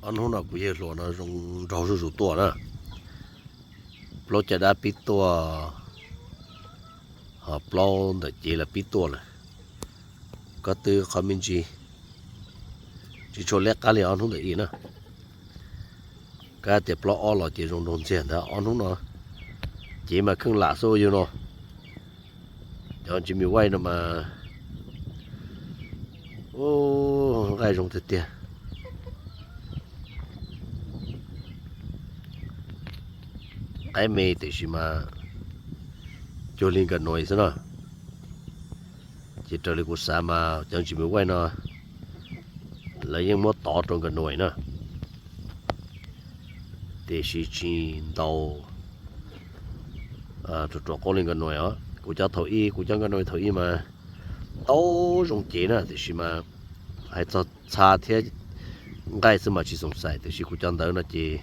Ob hnub no kuv yawg hluas no zoo nraug zuj zus tuaj na. Plaub caj dab pib tuaj, ho plaub ntawm cev los pib tuaj lawm. Koj twb qhov me ntsis tsis tshua liab qab li ob hnub ntawm ib na. Kab tias plaub ob los ces zoo nraug ntxiag ntag. Ob hnub no cev mas kheej lam xwb yug no. Cov Jimmy White no mas nqaij zoo tiag tiag. Qaib me tiam sis mas cuag li nkawm nuav xwb na. Ces raws li kuv xav mas cov Jimmy White no lawv yeej muab tov rau nkawm nuav na, tiam sis tsis ntau ruam ruam qub li nkawm nuav os. Kuv cov thaum ub, kuv cov nkawm nuav thaum ub mas tau zoo cev na, tiam sis mas hais txog txha thiab nqaij xwb mas tsis xoom xais, tiam sis kuv cov ntawd no ces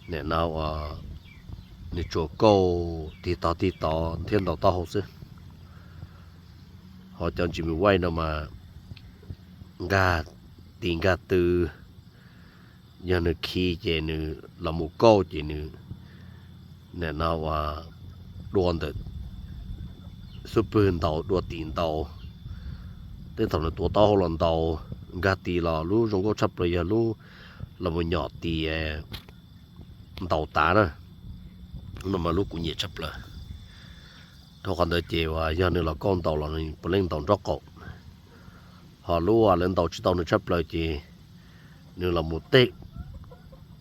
nim no uas nws tsuas kauj tig tog tig tod thiab ntaus taub hau xwb. Ho cov Jimmy White no mas nkag tis nkag tw, yog nws khi ces nws los mus kauj ces nws nim no uas dua ntawm xub pwg ntaus, dua tim ntaus. Tej thaum nws tuav taub hau los ntaus, nkag tis los lub zoo nkauj tshaj plaws yog lub los mus nyom tis ntaus tav na, no mas lub kuv nyiam tshaj plaws. Dhau qhov ntawd ces uas yog nws los kauj ntaus los nws puav leej ntaus nraub qaum. Ho lub uas lawv ntaus tsis tau nws tshaj plaws ces nws los mus tej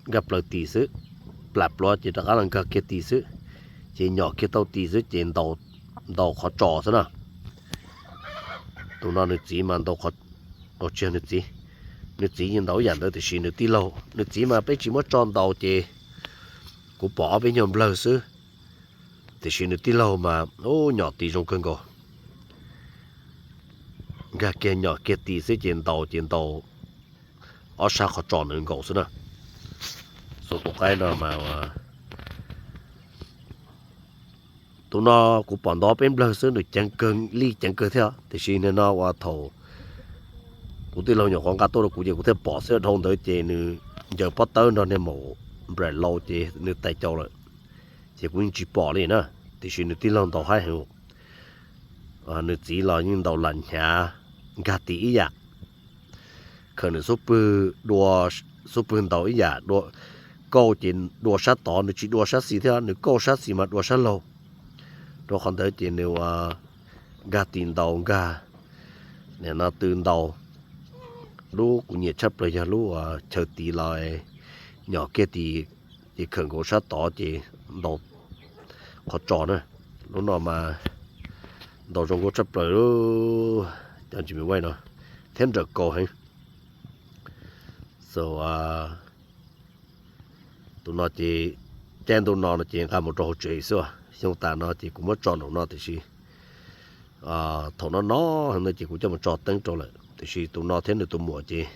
nkag plaws tis xwb, plam pluav ces rov qab los nkag kiag tis xwb, ces nyom kiag tau tis xwb ces ntaus qhov tsos xwb na. Tus no nws txiv mas ntaus qhov, tsis yog nws txiv, nws txiv yeej ntaus ib yam ntawd tiam sis nws tij laug, nws txiv mas peb tsis muab tso ntaus ces kuv pom ob peb nyuag nplawg xwb. Tiam sis nws tij laug mas nyom tis zoo kawg nkaus, nkag kiag nyom kiag tis xwb ces ntaus ces ntaus ob sab qhov tsos ntawd nkaus xwb na. Xus tus qaib no mas tus no kuv pom ntau peb nplawg xwb, nws ceev kawg li, ceev kawg thiab, tiam sis nim no uas thaum kuv tij laug nyuam qhuav nqa tuaj rau kuv ces kuv thiaj pom xwb. Dhau ntawd ces nws ncaws pob tawb nrog niag maum npram laus ces nws tais caus lawm, ces kuv yeej tsis pom li na. Tiam sis nws tij laug ntaus haib heev, nws txiv los yeej ntaus lam hnyav, nkag tis ib yam, khawm nws xub pwg dua, xub pwg ntaus ib yam, kauj ces dua sab tod, nws tsis dua sab xis thiab, nws kauj sab xis mas dua sab laug. Rau qhov ntawd ces nws ua nkag tis ntaus, nkag nim no tw ntaus. Lub kuv nyiam tshaj plaws yog lub uas chaw tis los nyom kiag tis ces khawm nkaus sab tod ces ntaus qhov tsos na. Lub no mas ntaus zoo nkauj tshaj plaws, cov Jimmy White no thiab nrawm kaus heev. So tus no ces caij ntuj no no ces nqa mus rau hauv tsev xwb. Xyoo tas no ces kuv muab tso nraum no tiam sis thaum no no heev no ces kuv coj mus tso teeb rau lawm, tiam sis tus no thiab nws tus muam ces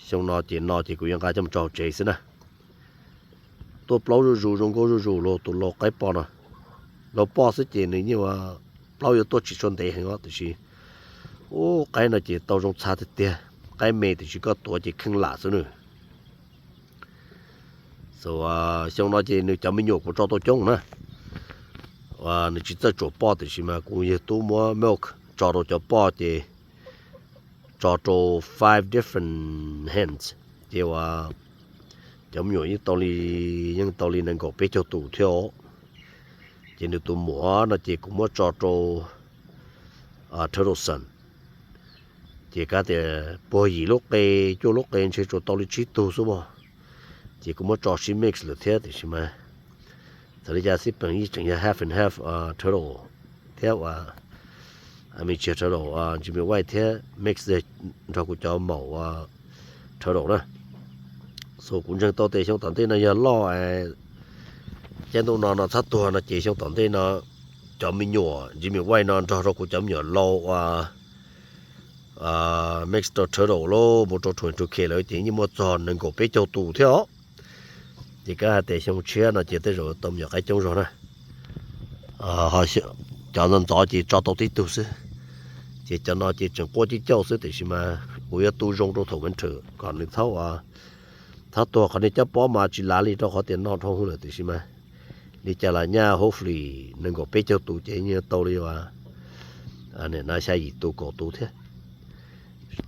xyoo no ces no ces kuv yuav nqa coj mus tso hauv tsev xwb na. Tuaj plaub zuj zus, zoo nkauj zuj zus los tus lau qaib poj no. Lau poj xwb ces nws yeej ua plaub yuav tuaj tsis tshua ntev heev os, tiam sis ub, qaib no ces tau zoo txha tiag tiag. Qaib me tiam sis koj tuav ces kheej lam xwb nws. Xyoo no ces nws cov me nyuam kuv tso tau coob na. Nws tsis txawj tsuam poj tiam sis mas kuv yawg tub muab milk tso rau cov poj ces tso rau five different hens, ces uas cov me nyuam yeej tau li, yeej tau li nees nkaum peb caug tus thiab os. Ces nws tus muam no ces kuv muab tso rau Turtleson, ces kav tias puag yim lub qe, cuaj lub qe ntshe tsuas tau li tsib tug xwb mog. Ces kuv muab tso sib mix lawm thiab tiam sis mas txawm li cas xij peem yeej tseem yog half and half turtle thiab uas me ntsis turtle, Jimmy White thiab mix nrog kuv cov maum ua turtle na. So kuv ntseeg tau tias xyoo tom ntej no yog loj, caij ntuj no no txhob tuag no ces xyoo tom ntej no cov me nyuam Jimmy White no nrog rau kuv cov me nyuam lau ua mix rau turtle los mus rau twenty two K lawm ces yeej muaj txog nees nkaum peb caug tus thiab os. Ces kav hais tias xyoo tshiab no ces tej zaum tau me nyuam qaib coob zog na. Cov ntxov ntxov ces tso tau tib tug xwb, ces cov no ces tseem quaj cib cauj xwb tiam sis mas Kuv yuav tu zoo rau thaum winter kom nws txhob, txhob tuag. Qhov niag caj pob mas tsis lav li rau qhov tias noj dhau hwv lawm, tiam sis mas li cas los nyaj hopefully nees nkaum peb caug tus ces yeej yuav tau li uas nim no xya yim tus kaum tus thiab.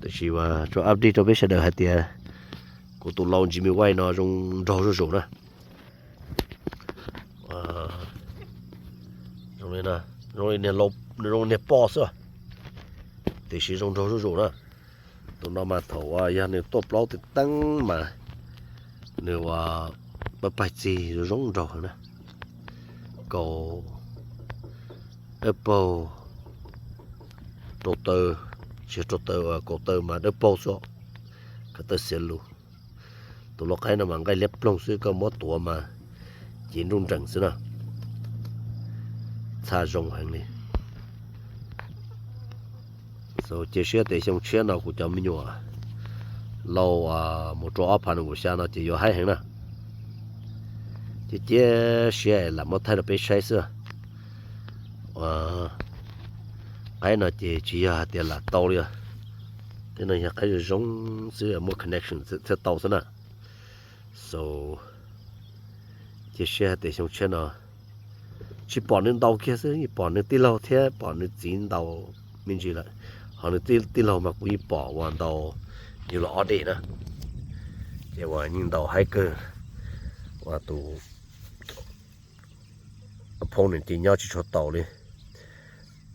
Tiam sis mas tsuas update rau peb sawv daws hais tias kuv tus lau Jimmy White no zoo nraug zuj zus na. Zoo li, zoo li niag poj xwb, tiam sis zoo nraug zuj zus na. Tus no mas thaum uas yog nws tuaj plaub teeb mas nws ua pab pais txig zoo zoo nraug na. Kaus dawb paug, rau taw, tsis rau taw, kaus taw mas dawb paug xwb, ko taw xiav lus. Tus lau qaib no mas nqaij liab ploog xwb, koj muab tuav mas cev nruj nreem xwb na. Txha zoo heev li. Cia siab tias xyoo tshiab no kuv cov me nyuam lau mus rau ob phav nees nkaum xya no ces yuav haib heev na. Cia siab lam muab thaij rau peb saib xwb. Qaib no ces tsis yog hais tias lam tau li, tej no yog qaib zoo zoo xwb, muaj connection thiaj tau xwb na. So cia siab hais tias xyoo tshiab no tsis pom nws ntaus kiag xwb, pom nws tij laug thiab pom nws txiv ntaus me ntsis lawm. Ho nws tij laug mas kuv yeej pom uas ntaus yug los ob dej na, ces uas yeej ntaus haib kawg, uas tus opponent ces nyob tsis tshua taus li,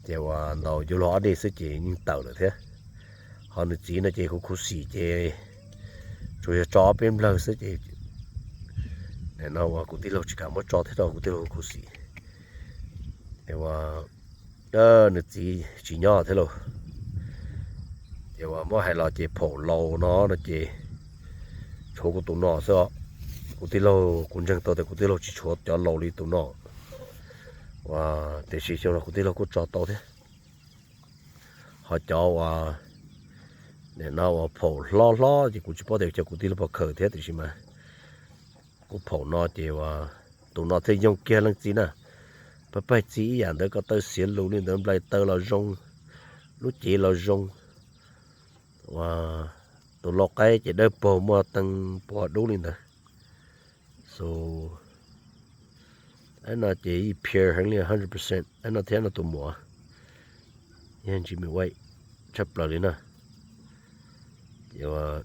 ces uas ntaus yug los ob dej xwb ces yeej tawm lawm thiab. Ho nws txiv no ces kuv khuv xim ces tsuas yog tso ob peb nplawg xwb ces nim no uas kuv tij laug tsis kam muab tso thiab rau kuv tij laug khuv xim. Es uas nws txiv tsis nyob thiab lauj. Ces uas muab hais los ces phaum laus no no ces tshuav kuv tus no xwb os. Kuv tij laug, kuv ntseeg tau tias kuv tij laug tsis tshuav cov laus li tus no. Uas tiam sis xyoo no kuv tij laug kuj tso tau thiab. Ho cov uas nim no uas phaum hlob hlob ces kuv tsis paub tias cov kuv tij laug puas khaws thiab, tiam sis mas kuv phaum no ces uas tus no thiaj yoog kiag leej txiv na. Pab pab txiv ib yam ntawd, ko taw xiav lus li ntawd, nplai taw los zoo, lub cev los zoo. Uas tus lau qaib ces dawb paug muaj tee pua dub li ntawd. So, no ces yeej pure heev li hundred percent. No thiab no tus muam, yog Jimmy White tshaj plaws li na.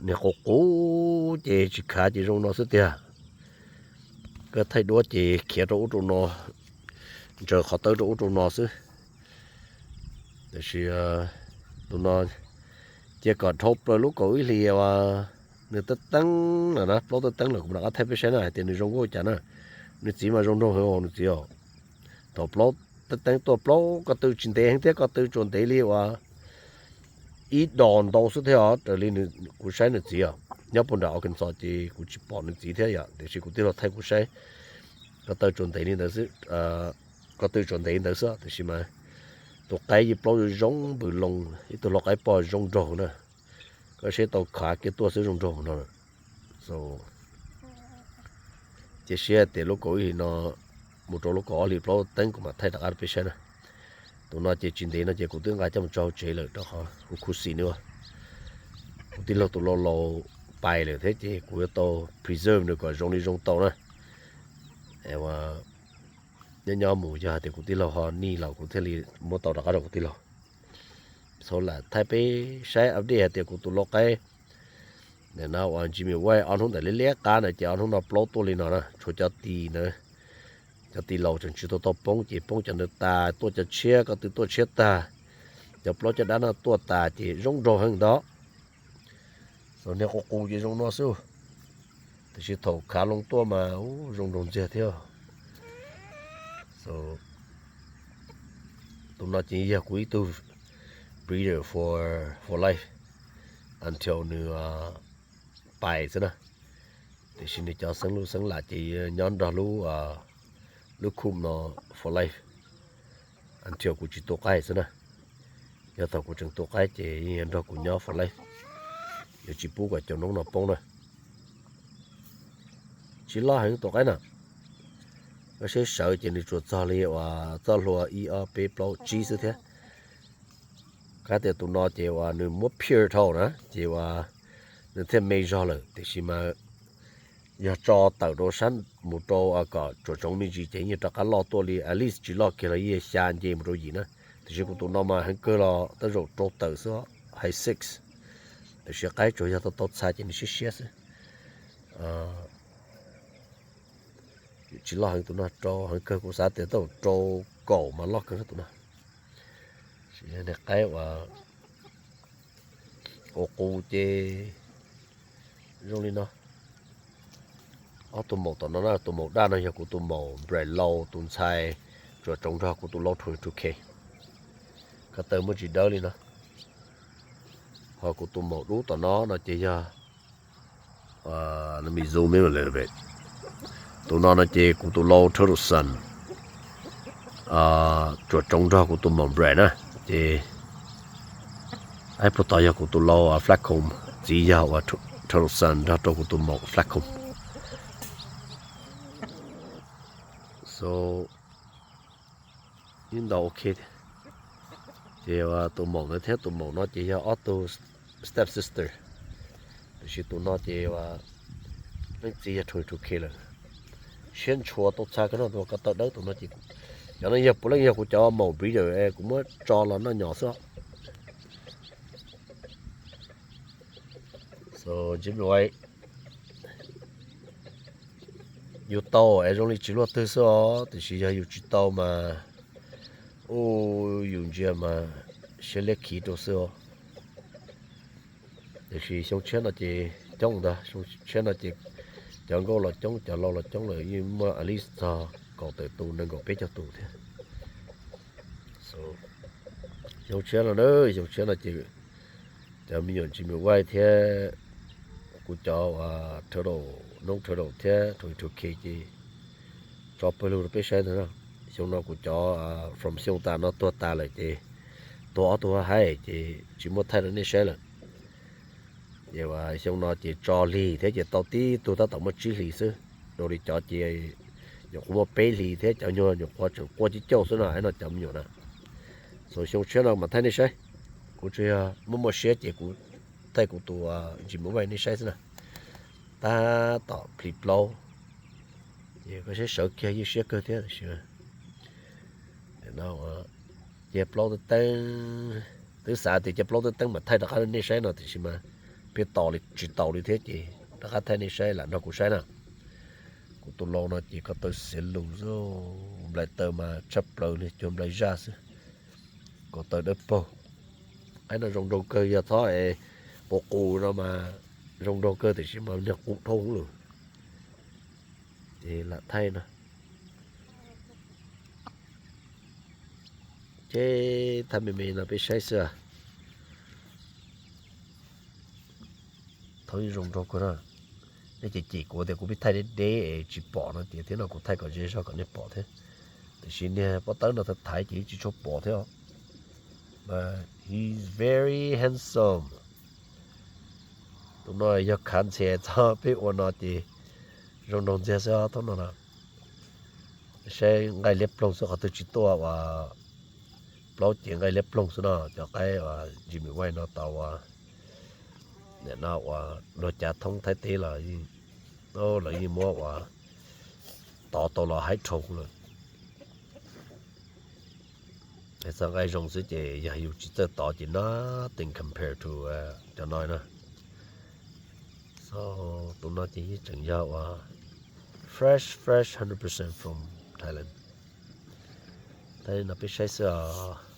Niag qus qus ces tsis khav ces zoo no xwb tiag. Koj thaij duab ces khiav rau ub rau no, ntsaws qhov tawb rau ub rau no xwb. Tiam sis tus no cia kom dhau plaws lub kaum ib hlis uas nws teeb teeb lawm na, plaub teeb teeb lawm kuv rov qab thaij peb saib na hais tias nws zoo nkauj cas na. Nws txiv mas zoo nraug heev os nws txiv os. Thaum plaub teeb teeb tuaj plaub ko tw tsis ntev heev thiab, ko tw tsuas ntev li uas ib dos ntau xwb thiab os, raws li kuv saib nws txiv os. Nyob puag nram Arkansas ces kuv tsis pom nws txiv thiab yom, tiam sis kuv tij laug thaij kuv saib ko taw tsuas ntev li ntawd xwb, ko tw tsuas ntev li ntawd xwb, tiam sis mas tus qaib yeej plaub zoo zoo npws loo, ib tug lau qaib poj zoo nraug na. Koj saib tau khav kiag tuaj xwb zoo nraug no. So, cia siab tias lub kaum ib hlis no mus rau lub kaum ob hlis plaub teeb kuv mam thaij rov qab rau peb saib na. Tus no ces tsis ntev no ces kuv twb nqa coj mus tso hauv tsev lawm rau qhov kuv khuv xim nws. Kuv tij laug tus laus laus pais lawm thiab ces kuv yuav tau preserve nws kom zoo li zoo tau na. Nyob nyob mus yog hais tias kuv tij laug ho nij los kuv thiaj li muab tau rov qab rau kuv tij laug. Txhob lam thaij peb saib update hais tias kuv tus lau qaib nim no uas Jimmy White ob hnub ntawm liab liab qab na ces ob hnub no plaub tuaj li no na, tshuav cov tis ntawd, cov tis laus tseem tsis tau tau poob ces poob cov ntawd tas, tuaj cov tshiab, ko tw tuaj tshiab tag, cov plaub caj dab no tuaj tas ces zoo nraug heev ntag. Niag qus qus ces zoo no xwb, tiam sis thaum khav loo tuaj mas zoo nraug ntxiag thiab. Tus no ces yog kuv ib tug breeder for, for life until nws pais xwb na. Tiam sis nws cov xeeb lub xeeb lam ces nyob nrog lub, lub coop no for life until kuv tsis tu qaib xwb na. Yog thaum kuv tseem tu qaib ces yeej yog nrog kuv nyob for life, yuav tsis pub kom cov noob no poob na. Tsis loj heev tus qaib na, koj saib sawv ces nws tsuas txog li uas txoj hlua ib ob peb plaub tsib xwb thiab. Qab tias tus no ces uas nws muab pure dhau na ces uas nws thiaj me zog lawm, tiam sis mas yog tso tawm rau sab mus rau kom tsuam tsoov me ntsis ces yeej rov qab loj tuaj li, at least tsis loj kiag los yeej xya nce mus rau yim na. Tiam sis kuv tus no mas heev kawg los tej zaum rau tawm xwb, high six. Tiam sis qaib tsuas yog tau txha ces nws siab siab xwb. Tsis loj heev, tus no rau heev kawg, kuv xav tias tej zaum rau kaum mas loj kawg tus no. Niag qaib uas qus ces zoo li no. Ob tug maum tom no na, tus maum daj no yog kuv tus maum bred lau tus ntxhais tsuam tsoov nrog kuv tus lau twenty-two K. Ko taw muaj tsis dawb li no. Ho kuv tus maum dub tom no no ces yog, let me zoom in a little bit. Tus no no ces kuv tus lau turtle son tsuam tsoov nrog kuv tus maum bred na. Ces ib puag tod yog kuv tus lau Flaccombe, txiv yog uas turtle son nrog rau kuv tus maum Flaccombe. So yeej ntaus ok thiab. Ces tus maum ntawd thiab tus maum no ces yog ob tug step sister, tiam sis tus no ces leej txiv yog twenty-two K lawm. Siab ntshua tau txha kawg no, tus ko taw dawb tus no ces cov no yog puav leej yog kuv cov maum breeder kuv muab tso los noj nyom xwb. So Jimmy White, yus tau es zoo li tsis luaj twg xwb os, tiam sis yog yus tsis tau mas, u, yus ntsia mas siab liab khiv rau xwb os. Tiam sis xyoo tshiab no ces coob ntag, xyoo tshiab no ces cov nkauj los coob, cov lau los coob lawm, yeej muaj at least txog kaum tawm tus, nees nkaum peb caug tus thiab. Xyoo tshiab no na, xyoo tshiab no ces cov me nyuam Jimmy White thiab kuv cov turtle, noob turtle thiab twenty-two K ces tso pawg lug rau peb saib ntag. Xyoo no kuv cov from xyoo tas no tuag tas lawm ces tuag ob tug haib ces tsis muaj thaij rau nej saib lawm. Ces xyoo no ces tso lig thiab ces tau tib tug tab tom muaj tsib hlis xwb. Dua li cov ces nyuam qhuav muaj peb hlis thiab cov nyuag nyuam qhuav tseem quaj cib cauj xwb no, no cov me nyuam na. So xyoo tshiab no mam thaij nej saib. Kuv tsuas yog muaj muaj siab ces kuv thaij kuv tus Jimmy White nej saib xwb na. Tab tom plhis plaub, ces koj saib sawv kiag yeej siab kawg thiab tiam sis no cia plaub teeb teeb, twb xav tias cia plaub teeb teeb mam thaij rov qab nej saib no tiam sis mas peb tos li tsis taus li thiab ces rov qab thaij nej saib lam nrog kuv saib na. Kuv tus lau no ces ko taw xiav lus xwb, nplaim taw mas tshaj plaws li, cuag nplaim zaj xwb. Ko taw dawb paug. Qaib no zoo nraug kawg, yog txhob es qus qus no mas zoo nraug kawg tiam sis mas niag qus dhau lawm. Ces lam thaij no. Ces thaij me me no peb saib xwb. Thaub yeej zoo nraug kawg na. Nej ces cem kuv tias kuv pheej thaij deb deb es tsis pom no ces thiab no kuv thaij kom ze zog kom nej pom thiab. Tiam sis niag pob tawb no thaiv thaiv ces yeej tsis tshua pom thiab os. But he's very handsome. Tus no yog khav ntxhias txog peb ua no ces zoo nraug ntxiag xwb os thaub no na. Saib nqaij liab ploog xwb, qhov twg tsis tuaj uas plaub ces nqaij liab ploog xwb no. Cov qaib uas Jimmy White no tau uas nim no uas luag cav thoob Thaib teb los lawv yeej muab uas tov tau los haib dhau lawm. Txog nqaij zoo xwb ces yog yus tsis txawj tov ces nothing compare to cov no na. So tus no ces yeej tseem yog uas fresh, fresh hundred percent from Thailand. Thaij no peb saib xwb os.